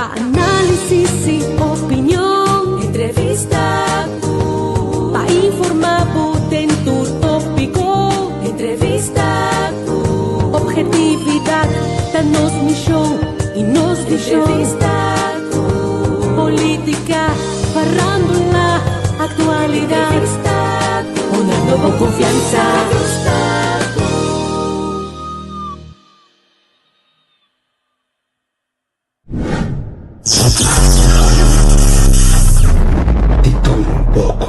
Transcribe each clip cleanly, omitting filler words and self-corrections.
Pa análisis i opinion. Entrevista ku. Pa informá bo den tur tópiko. Entrevista ku. Obhetividat ta nos mishon i nos vishon. Entrevista ku. Polítika, farándula, aktualidat. Entrevista ku. Hunando bo konfiansa. Entrevista ku. Di tur un poko.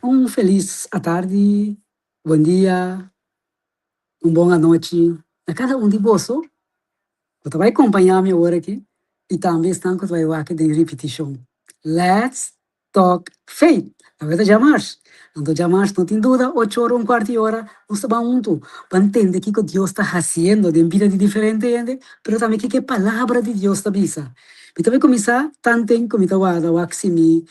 Un felis atardi, bon dia, un bon anochi na kada un di boso ku ta bai kompañá mi awor aki i tambe esnan ku ta bai wak den ripitishon. Let's Talk Faith. Awe ta djamars. Anto djamars no tin duda, ocho ora un kuart di ora nos ta ban huntu pa ntende kiko Dios ta hasiendo den bida di diferente hende, pero tambe kiko e Palabra di Dios ta bisa. Mi ta bai kuminsá tanten ku mi ta warda wak si mi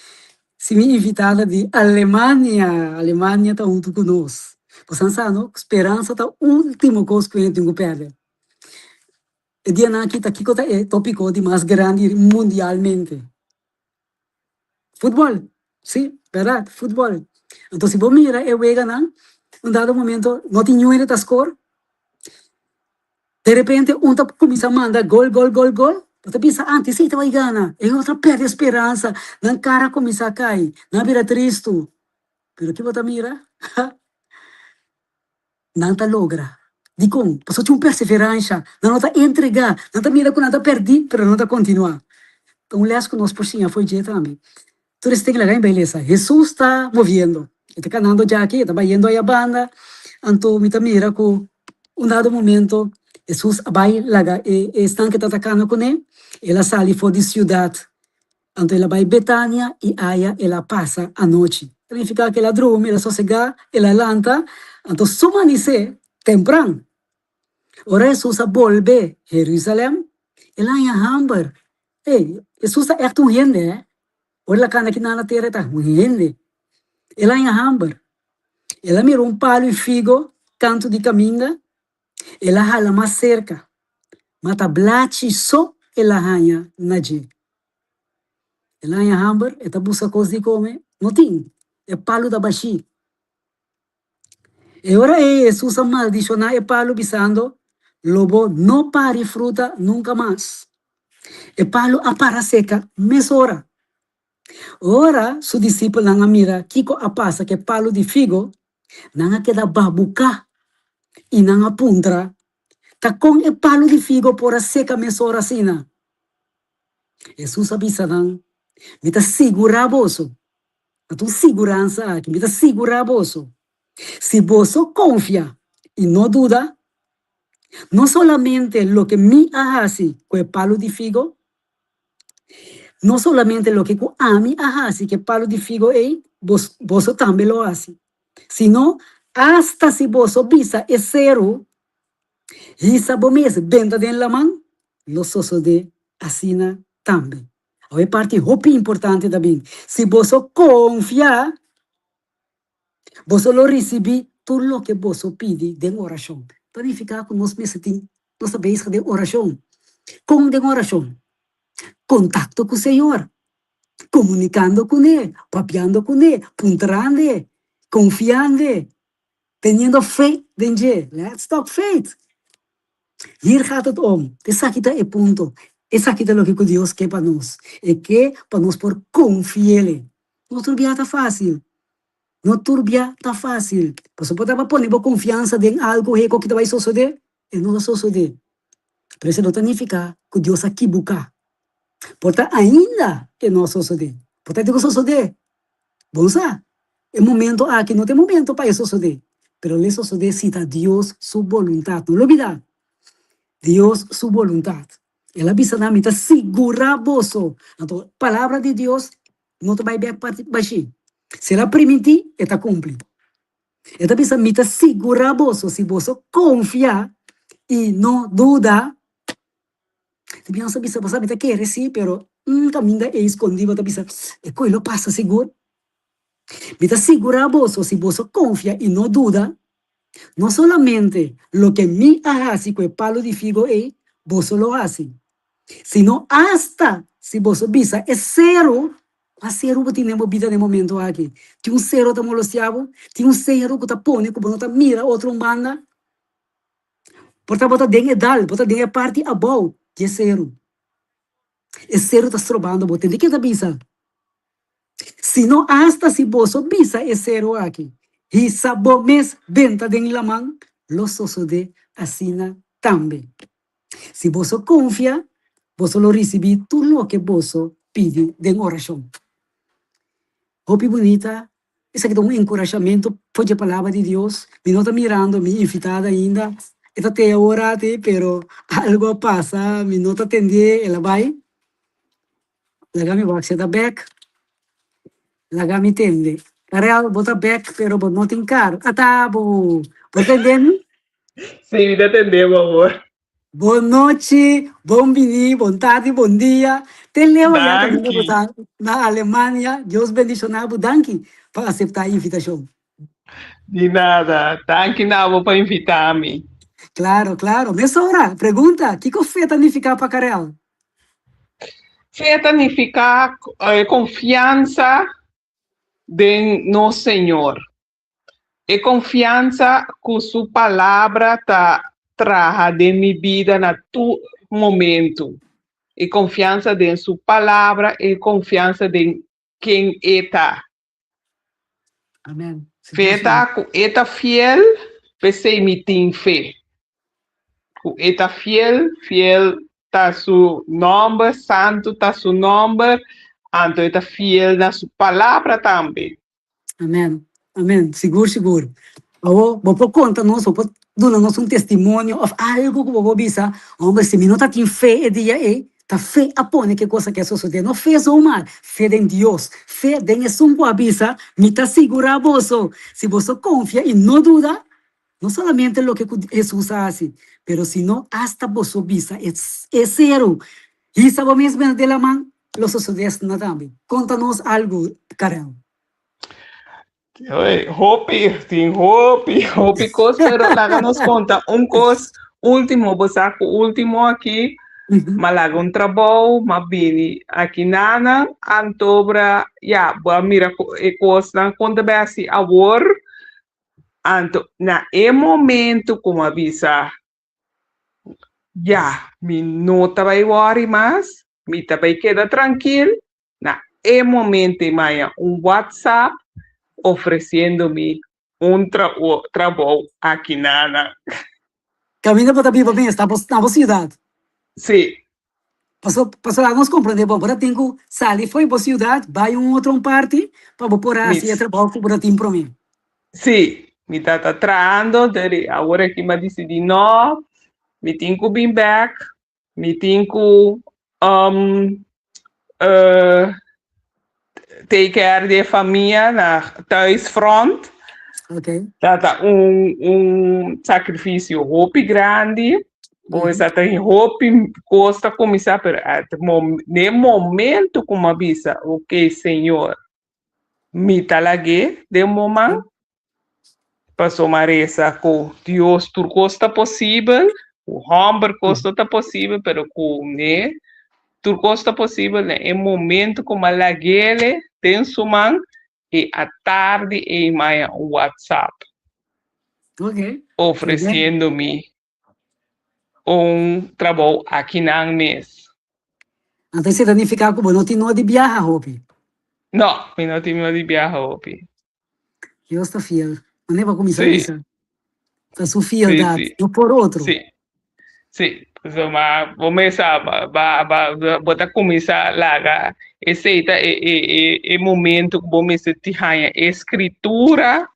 si mi invitada di Alemania, Alemania ta huntu ku nos. Bosan sa no, speransa ta ultimo kos ku hende tin ku pèrdè. E dianan aki ta kiko ta e topiko di mas grandi mundialmente. Futbol, si, berdad, futbol. Anto si bo mira e weganan, un dado momento no tin niun hende ta score, de repente un ta cuminsa manda gol, gol, gol, gol, bo ta bisa antes esey ta bay gana, e otro a perde speransa, nan cara a cuminsa cay, nan a bira tristo, pero ki bo ta mira? Nan ta logra. Dikon? Pasobra tin un perseveransha. Nan no ta entregá. Nan ta mira ku nan ta pèrdí, pero nan ta kontinuá. Ta un lès ku nos por siña fo'i dje tambe. Tur esei tin laga en belesa. Hesus ta moviendo. E ta kanando djaki, e ta bayendo aya banda. Anto mi ta mira ku un dado momento Hesus a bai laga e esnan ku ta kana kuné. El a sali for di siudat. Anto el a bai Betania i aya el a pasa anochi. Ta nifiká ku el a drumi, el a sosegá, el a lanta, anto su manisé tempran. Ora Hesus a bolbe Herusalèm, el a haña hamber. Ey, Hesus ta ègt un hende, hè? Ora el a kanda kinan na tera, e ta un hende. El a haña hamber. El a mira un palu di figo kantu di kaminda, el a hala mas serka, ma ta blachi so el a haña na dje. El a haña hamber, e ta buska kos di kome, no tin, e palu ta bashí. E ora ei Hesus a maldishoná e palu bisando, Lo bo no pari fruta nunka mas. E palu a para seka mesora. Ora su disipelnan a mira kiko a pasa ku e palu di figo, nan a keda babuká i nan a puntra, Ta kon e palu di figo por a seka mesora asina? Hesus a bisa nan, Mi ta sigurá boso, ta un siguransa aki, mi ta sigurá boso, si boso konfia i no duda, no solamente loke mi a hasi ku e palu di figo, no solamente loke ku ami a hasi ku e palu di figo ei, boso tambe lo hasi, sino asta si boso bisa e seru, Hisa bo mes benta den laman, lo sosodé asina tambe. Awor e parti hopi importante ta bin, si boso konfia, boso lo risibí tur loke boso pidi den orashon. Ta nifiká ku nos mester tin, nos ta bezig den orashon. Kon den orashon? Kontakto ku Señor, komunikando kuné, papiando kuné, puntrand'e, konfiand'e. Teniendo fe den dje. Let's talk faith! Hier gaat het om. Esaki ta e punto. Esaki ta loke ku Dios ke pa nos. E ke pa nos por konfi'El. No tur bia ta fásil. No tur bia ta fásil. Pasobra bo ta bai pone bo konfiansa den algu heko ki ta bai sosodé, e no ta sosodé. Pero esei no ta nifiká ku Dios a kibuká. Por ta ainda e no a sosodé. Por ta e tin ku sosodé. Bon sa, e momento aki no ta e momento pa e sosodé, pero lo e sosodé si ta Dios su boluntat. No lo bida, Dios su boluntat. El a bisa nan, Mi ta sigurá boso. Anto, palabra di Dios no ta bai bèk bashí. Si el a primintí, e ta kumpli. E ta bisa, Mi ta sigurá boso, si boso konfia i no duda. Di bian sa bisa, bo sa mi ta kere si, pero un kaminda ei skondí bo ta bisa, e koi lo pasa sigur. Mi ta sigurá boso, si boso konfia i no duda. No solamente loke mi a hasi ku e palu di figo ei, boso lo hasi, sino asta si boso bisa e seru, Kua seru bo tin den bo bida den momento aki? Tin un seru ta molestia bo? Tin un seru ku ta pone ku bo no ta mira otro un banda? Por ta bo ta den e dal, bo ta den e parti abou di e seru. E seru ta strobando bo. Tende ke ta bisa? Sino asta si boso bisa e seru aki, Hisa bo mes benta den laman, lo sosodé asina tambe. Si boso konfia, boso lo risibí tur loke boso pidi den orashon. Hopi bunita, esaki ta un enkurashamentu for dje Palabra di Dios. Mi no ta mirando mi invitada ainda, e ta te awor ati, pero algu a pasa, mi no ta tendé, el a bai. Laga mi wak si e ta bek. Laga mi tende. Karel, bo ta bek, pero bo no tin kar. Ata bo! Bo tende mi? Sí, mi ta tende bo awor. Bon nochi, bon bini, bon tardi, bon dia. Te leu ya kaminda bo Danki. ta na Alemania. Dios bendiciona bo. Danki pa acepta e invitacion. Di nada. Danki na bo pa invita mi. Claro, claro. Mesora, pregunta, kico fe ta nifica pa Karel? Fe ta nifica confiansa den nos Señor. E konfiansa ku su Palabra ta traha den mi bida na tur momentu. E konfiansa den su Palabra, e konfiansa den ken e ta. Amen. Fe ta ku e ta fiel, p'esei mi tin fe. Ku e ta fiel, fiel ta su nòmber, santu ta su nòmber, anto e ta fiel na su Palabra tambe. Amen, amen, sigur sigur. Awo bo por konta nos, bo por duna nos un testimonio òf algu ku bo por bisa, Homber, si mi no ta tin fe e dia ei, ta fe a pone ku e kos aki a sosodé. No fe zomaar, fe den Dios, fe den esun ku a bisa, Mi ta sigurá boso, si boso konfia i no duda, no solamente loke ku Hesus a hasi, pero sino asta boso bisa e seru, Hisa bo mes bena den laman, lo sosodé asina tambe. Konta nos algu, Karel. Oye, hopi, tin hopi, hopi kos, pero laga nos konta un kos último, bo sa ku último aki, m'a laga un trabou, m'a bini aki nanan, antobra, ya, bo a mira e kosnan kon ta bai hasi awor, anto na e momento ku m'a bisa, Ya, mi no ta bai wòri mas, mi ta bai keda trankil. Na e momento ei maya un WhatsApp ofresiendo mi un trabou aki nana. Kaminda bo ta biba mes, na bo na bo siudat? Sí. Paso, pasobra nos komprendé bon, bo ta tin ku sali fo'i bo siudat bai un otro un parti pa bo por hasi e trabou ku bo ta tin promé. Sí, mi ta ta trahando, deri awor aki mi a disidí no, mi tin ku bin bèk, mi tin ku um take care di e famia na thuisfront. Okay. Ta ta un un sakrifisio hopi grandi, bo sa ta hopi kos ta kuminsá, pero at e momento ku mi a bisa, ok Señor, Mi ta lag'é den bo man, pasobra mi a resa ku Dios tur kos ta posibel, ku hòmber kos no ta posibel, pero ku ne tur kos ta posibel. Na e momento ku mi a lag'é den su man, e atardi ei mi haña un whatsapp ofresiendo mi un trabou akinan mes. Anto esei ta nifiká ku bo no tin no di biaha hopi? No, mi no tin no di biaha hopi. Dios ta fiel. Manera bo a kuminsá bisa, ta su fieldat, no por otro. Sí, sí. Pasobra bo mes sa, bo ta kuminsá laga esei ta e momento ku bo mester tin haña e skritura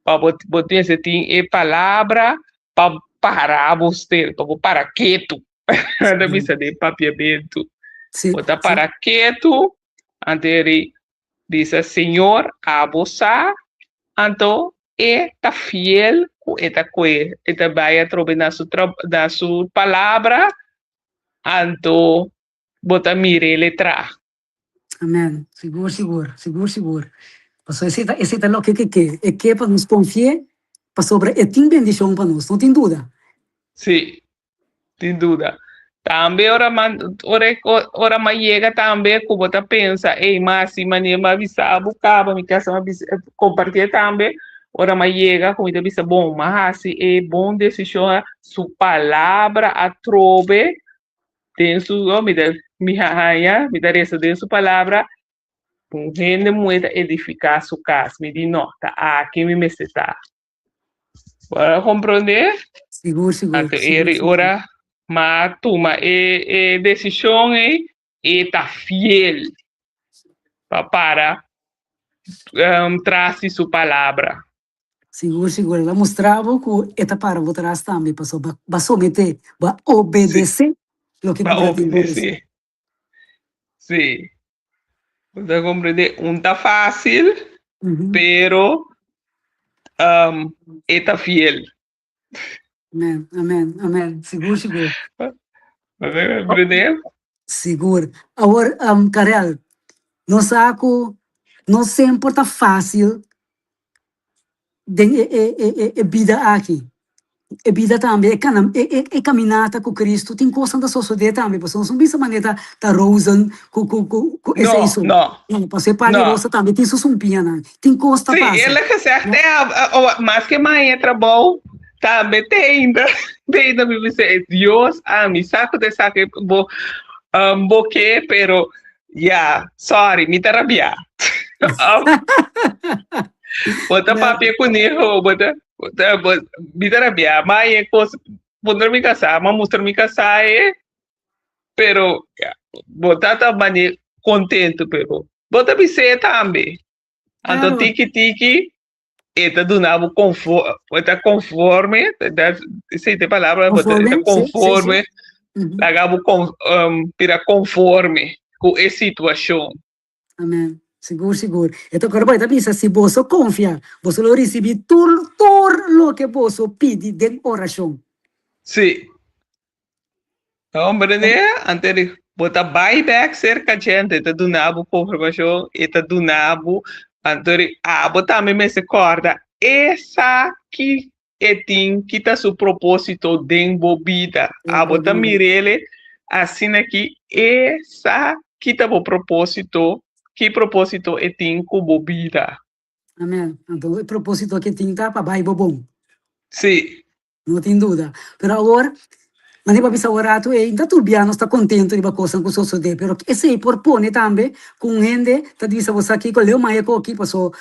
pa bo mester tin e palabra pa para bo stil, pa bo para ketu. Nan ta bisa den papiamentu. Bo ta para ketu, anto e ri bisa, Señor, abo sa, anto e ta fiel ku e ta kue, e ta bai atrobe na su na su palabra, anto bo ta mir'é letra. Amen. Sigur, sigur, sigur, sigur. Pasobra esei ta, esei ta loke ke ke. E ke pa nos konfi'é. pasobra e tin bendishon pa nos, no tin duda. Sí, tin duda. Tambe ora man ora e ora man yega tambe ku bo ta pensa ey ma si manera mi a bisa bo kaba mi kasa mi a bisa kompartié tambe ora mi a yega ku mi ta bisa bon mi a hasi e bon desishon su palabra atrobe den su mi ta mi a haña mi ta resa den su palabra un hende muhé ta edifiká su kas mi di no ta aki mi mester ta. Bo a komprondé? Sigur, sigur. Anto sigur, eri sigur. ora m'a tuma e e desishon ei, e ta fiel pa para tras di su palabra. Sigur, sigur. El a mustra bo ku e ta para bo tras tambe, pasobra bo a someté, bo a obedesé loke Ba ku bo tin por obedesé. Sí. Bo ta komprendé? Un ta fásil, pero um, e ta fiel. Amen, amen, amen. Sigur, sigur. Bo ta komprendé? Sigur. Awor, um, Karel, nos sa ku no semper ta fásil den e, e, e, e, e bida aki. E bida tambe, e kana, e, e, e kaminata ku Kristu, tin kosnan ta sosodé tambe, pasobra nos no bisa manera ta, ta rozen ku, ku, ku, ku esei No, so. no, No, pasobra e par di no. rosa tambe tin su sumpiñanan, tin kos ta Sí, pasa. eerlijk gezegd, eh, oh, mas ke maña trabou, tambe te ainda, te ainda mi bisa, eh, Dios, ah, mi sa ku ta esaki bo, um, bo ke, pero Ya, sorry, mi ta rabiá. Bo ta papia kuné, ho, bo ta, bo ta, bo, mi ta rabiá. Ma e kos, puntra mi kasá, m'a mustra mi kasá e, pero ya, bo ta ta mane kontentu, pero bo ta bis'é tambe. Anto Claro. tiki tiki e ta duna bo konfor, e ta konforme, esei ta e palabra, bo ta e ta Conforme, sí, sí, sí. konforme, Ujú. laga bo kon bira konforme ku e situashon. Amen. Sigur, sigur. E ta kòrda bo, e ta bisa, si boso konfia, boso lo risibí tur, tur loke boso pidi den orashon. Sí. Hombre, ne? Ante di bo ta bai bek serka djente, e ta duna bo konfirmashon, e ta duna bo, anto di abo tambe mester kòrda esaki e tin ki ta su propósito den bo bida. Den Abo bo ta bida. mir'ele asina ki e sa ki ta bo propósito, ki propósito e tin ku bo bida. Amen. Anto e propósito ke tin ta pa bai bo bon. Sí. No tin duda. Pero awor, manera bo a bisa awor ratu ei, ta tur bia nos ta contento riba cosnan cu sosode, pero esey por pone tambe cu un hende ta bisa bo sa kico leu maya cu aki paso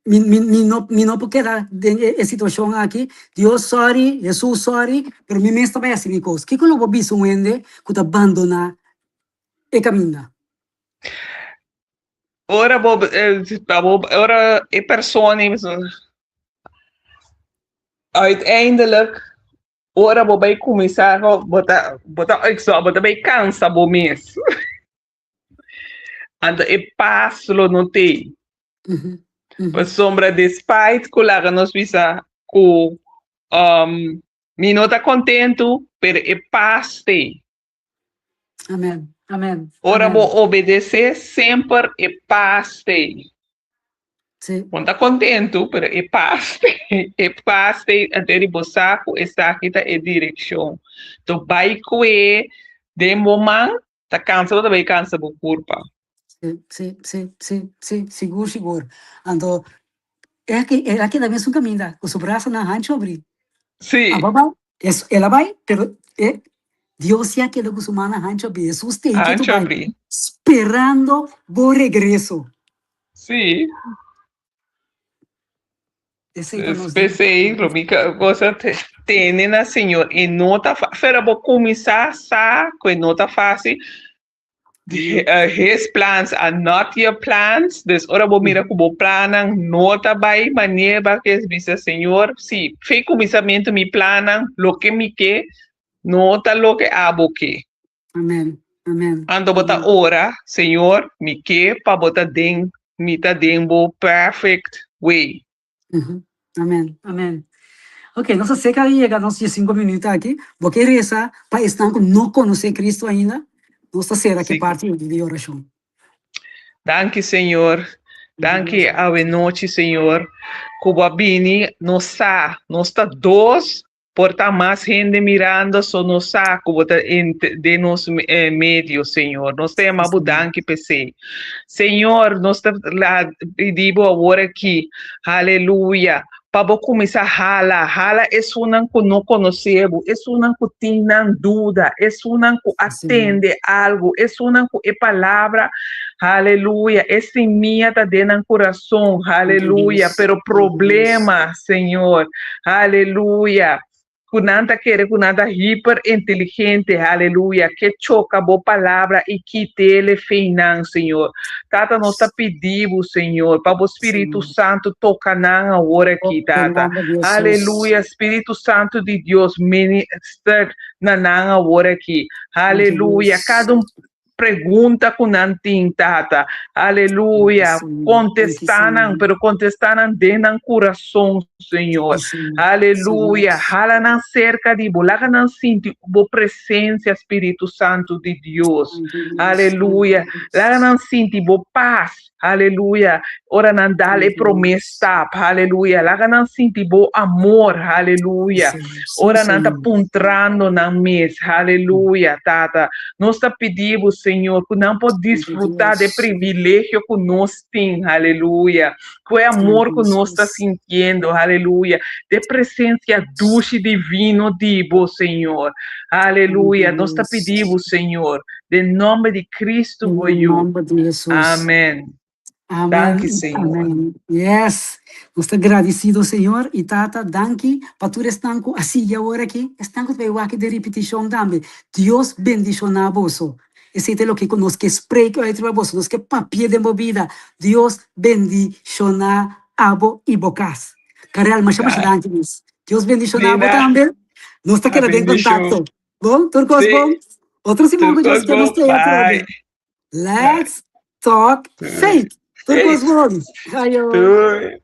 mi mi mi no mi no por keda den e e situacion aki, Dios sorry, Jesus sorry, pero mi mes ta bay haci mi cos. Kico lo bo bisa un hende cu ta bandona e caminda? Ora bo ora e persona uiteindelijk ora bo bai kuminsá bo ta bo ta bo ta bai kansa bo mes. Anto e pas lo no t'ei. Pasobra despite ku laga nos bisa ku mi no ta kontentu pero e pas t'ei. Amen. Amen. Ora Amen. bo obedecé, semper e pas t'ei. Sí. Bo no ta kontentu, pero e pas t'ei. E pas t'ei, anto di bo sa ku esaki ta e direkshon. To bai kue den bo man, ta kansa bo ta bai kansa bo kurpa. Sí, sí, sí, sí, sí, sigur, sigur. Anto, e a ke, el a keda mesun kaminda, ku su brasanan hanchu abrí. Sí. Aba bai, es, el a bai, pero e, Dios ya keda ku su mannan hanchu abrí. Hesus te ke tu Hanchu bai, abrí. sperando bo regreso. Sí. Esei ta nos Dios. P'esei lo mi cosa tene na Señor, e no ta fa, pero bo kuminsá sa ku e no ta fásil, His plans are not your plans. Dus ora bo mira ku bo plannan no ta bai manera bo ke bisa Señor, si fe kuminsamentu mi plannan, loke mi ke no ta loke abo ke. Amen. Amen. Anto bo ta ora, Señor, mi ke pa bo ta den, mi ta den bo perfect way. Amen, amen. Ok, nos a seca di yega nos diesinco minuut aki. Bo ke reza pa esnan ku no konosé Cristo ainda? Nos ta sera ke Sí. parti di oracion. Danki Señor. Danki awe nochi, Señor, ku bo a bini, nos sa, nos ta dos, por ta mas hende mirando, so nos sa ku bo ta den nos medio, Señor. Nos ta yama bo danki p'esei. Señor, nos ta pidi bo awor aki, aleluya, pa bo kuminsá hala, hala esunnan ku no konosé bo, esunnan ku tin nan duda, esunnan ku a tende algu, esunnan ku e palabra, aleluya, e simia ta den nan kurason, aleluya, pero problema, Señor, aleluya, ku nan ta kere ku nan ta hiper inteligente, aleluya, ke choka bo palabra i kit'el e fe nan, Señor. Tata, nos ta pidi bo, Señor, pa bo Spiritu Santu toka nan awor aki, Tata. Aleluya, Spiritu Santu di Dios, minister na nan awor aki. Aleluya, kada un pregunta ku nan tin, Tata. Aleluya. Kontestá nan, pero kontestá nan den nan kurason, Señor. Aleluya. Hala nan serka di bo. Laga nan sinti bo presensia, Spiritu Santu di Dios. Aleluya. Laga nan sinti bo pas. Aleluya. Ora nan dal e promé stap. Aleluya. Laga nan sinti bo amor. Aleluya. Ora nan ta puntrando nan mes. Aleluya, Tata. Nos ta pidi bo, Señor, ku nan por disfrutá de privilegio ku nos tin. Aleluya. Ku e amor ku nos ta sintiendo. Aleluya. De presensia dushi divino di bo, Señor. Aleluya. Nos ta pidi bo, Señor. Den nomber di Cristo bo In yu. nomber di Jesus. Amen. Amen. Danki Señor. Amen. Yes. Nos ta gradicido Señor y Tata, danki pa tur esnan cu a sigui awor aki, esnan cu ta bay wak den ripeticion tambe. Dios bendiciona boso. Esey ta loke cu nos ke spreek uit riba boso, nos ke papia den bo bida. Dios bendiciona abo y bo cas. Karel, masha masha danki mes. Dios bendiciona bo Nina, tambe. Nos ta a keda den bendicion. contacto. Bon, tur kos Sí, bon. Otro siman tur ku Dios kos ke nos bon. te atrobe. Bye. Let's talk faith. Tur kos Faith. bon. Ayo. Doei.